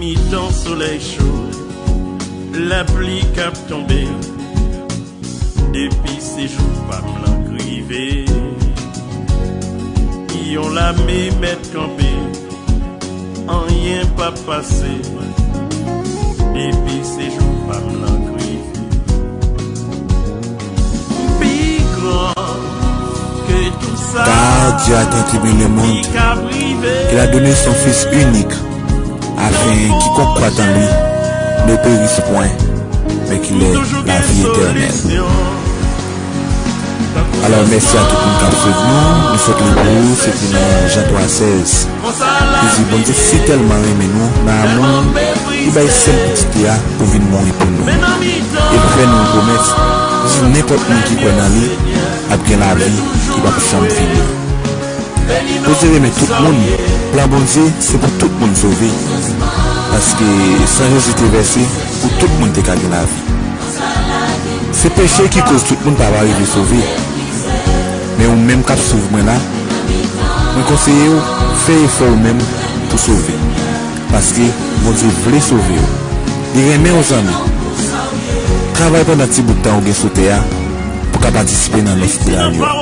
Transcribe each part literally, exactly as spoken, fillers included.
Mitan solèy cho, lapli k ap tonbe, depi se jou pa m lan k rive, yon lame mèt kanpe, anyen p ap pase, depi se jou pa m lan k rive. Pi gran ke tout sa, Car Dieu a tant aimé le monde qu'il a donné son Fils unique, afin quiconque croit en lui ne périsse point, mais qu'il ait la vie éternelle. Alò, mèsi a tout moun k ap swiv nou. Nou sot li pou ou, se te nan Jan twa sèz. Li di, Bondye si tèlman renmen nou, nan amou li bay sèl pitit li a pou vin mouri pou nou. E l fè nou yon pwomès, li di, nenpòt moun ki kwè nan li ap gen lavi ki p ap janm fini. Bondye renmen tout moun. Plan Bondye, se pou tout moun sove. Paske san Jezi te vèse, pou tout moun te ka gen lavi. Se peche ki koz tout moun pa va rive sove. Men ou menm k ap swiv mwen la, mwen konseye w, fè efò ou menm pou sove. Paske Bondye vle sove w. Li renmen w, zanmi. Travay pandan ti bout tan ou gen sou tè a pou w ka patisipe nan nòs de lanyo.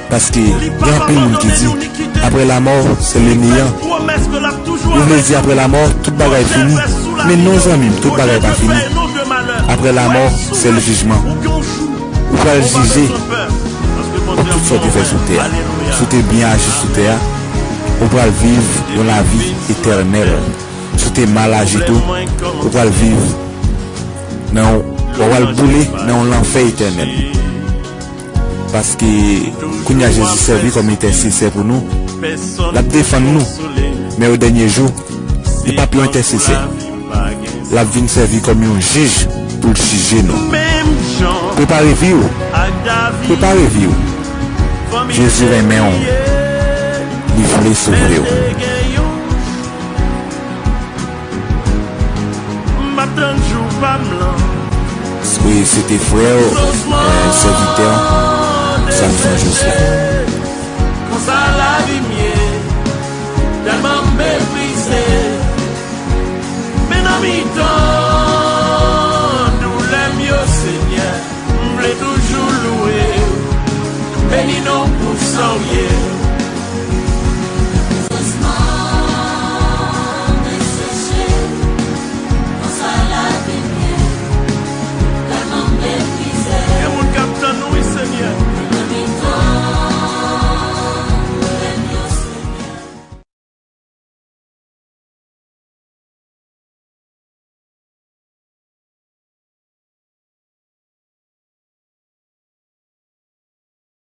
Paske gen anpil moun ki di, apre lamò, se le neyan. Yo vle di, apre lamò, tout bagay fini. Men non, zanmi m, tout bagay pa fini. Apre lamò, se le jijman. Ou pral jije pou tout sa w te fè sou tè a. Si w te byen aji sou tè a, ou pral viv yon lavi etènèl. Si w te mal aji tou, ou pral viv nan yon, ou pral boule nan yon lanfè etènèl. Paske kounye a Jezi sèvi kòm entèsesè pou nou. L ap defann nou. Men o dènye jou, li p ap yon entèsesè. L ap vin sèvi kòm yon jij pou l jije nou. Prepare vi w. Prepare vi w. Jezi renmen w. Li vle sove w. M ap tann jou pa m lan. Wi, se te frè w, eh, sèvitè w, Samson Josué. Konsa lavi m ye, tèlman m meprize. Men nan mitan